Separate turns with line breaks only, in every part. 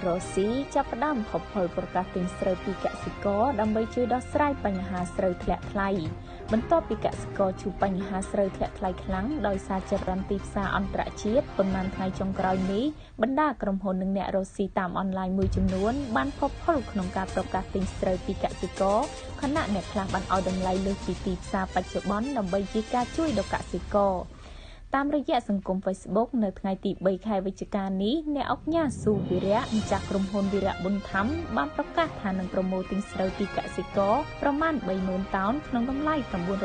អ្នករកស៊ីចាប់ផ្ដើមផុសផុលប្រកាសទិញស្រូវពីកសិករដើម្បីជួយដោះស្រាយបញ្ហាស្រូវធ្លាក់ថ្លៃបន្ទាប់ពីកសិករជួបបញ្ហាស្រូវធ្លាក់ថ្លៃខ្លាំងដោយសារចរន្តទីផ្សារអន្តរជាតិប៉ុន្មានថ្ងៃចុងក្រោយនេះបណ្ដាក្រុមហ៊ុននិងអ្នករកស៊ីតាមអនឡាញមួយចំនួនបានផុសផុលក្នុងការប្រកាសទិញស្រូវពីកសិករខណៈអ្នកខ្លះបានឲ្យតម្លៃលើសពីទីផ្សារបច្ចុប្បន្នដើម្បីជាការជួយដល់កសិករតាមរយៈសង្គម Facebook នៅថ្ងៃទី3ខែវិច្ឆិកានេះអ្នកអុកញ៉ាស៊ូវិរៈម្ចាស់ក្រុមហ៊ុនវិរៈប៊ុនធំបានប្រកាសថានឹងប្រមូលទិញស្រូវពីកសិករប្រមាណ30000តោនក្នុងតម្លៃ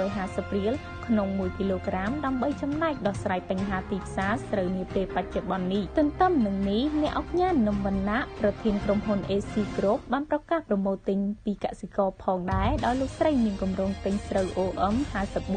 950រៀលក្នុង1គីឡូក្រាមដើម្បីចំណែកដោះស្រាយបញ្ហាទីផ្សារស្រូវនាពេលបច្ចុប្បន្ននេះទន្ទឹមនឹងនេះអ្នកអុកញ៉ានំវណ្ណៈប្រធានក្រុមហ៊ុន AC Group បានប្រកាសប្រមូលទិញពីកសិករផងដែរដោយលោកស្រីមានគម្រោងទិញស្រូវ OM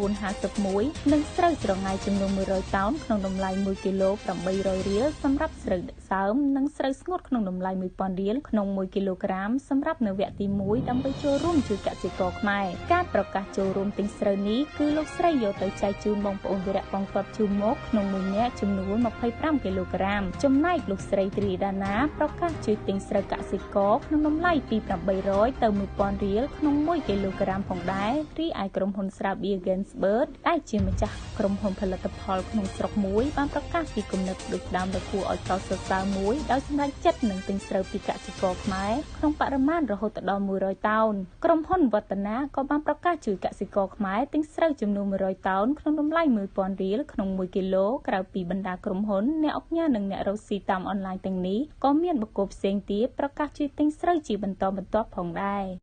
54 51និងស្រូវស្រង៉ៃចំនួន100តោនក្នុងតម្លៃ1គីឡូ800រៀលសម្រាប់ស្រូវសើមនិងស្រូវស្ងួតក្នុងតម្លៃ1000រៀលក្នុង1គីឡូក្រាមសម្រាប់នៅវគ្គទី1ដើម្បីចូលរួមជួយកសិករខ្មែរការប្រកាសចូលរួមទិញស្រូវនេះគឺលោកស្រីយកទៅចែកជូនបងប្អូនវីរៈកងទ័ពជូនមកក្នុងមួយនាក់ចំនួន25គីឡូក្រាមចំណែកលោកស្រីទ្រីដាណាប្រកាសជួយទិញស្រូវកសិករក្នុងតម្លៃពី800ទៅ1000រៀលក្នុង1គីឡូក្រាមផងដែររីឯក្រុមហ៊ុនស្រាបៀរ Gainsberg ដែលជាម្ចាស់ក្រុមហ៊ុនផលិតផលក្នុងស្រុកមួយបានប្រកាសពីគំនិតផ្ដួចផ្ដើមដ៏គួរឲ្យកោតសរសើរមួយដោយសម្រេចចិត្តនឹងទិញស្រូវពីកសិករខ្មែរក្នុងបរិមាណរហូតដល់100តោនក្រុមហ៊ុនវឌ្ឍនាក៏បានប្រកាសជួយកសិករខ្មែរទិញស្រូវចំនួន100តោនក្នុងតម្លៃ1000រៀលក្នុង1គីឡូក្រៅពីបណ្ដាក្រុមហ៊ុនអ្នកអុកញ៉ានិងអ្នករកស៊ីតាមអនឡាញទាំងនេះក៏មានបុគ្គលផ្សេងទៀតប្រកាសជួយទិញស្រូវជាបន្តបន្ទាប់ផងដែរ។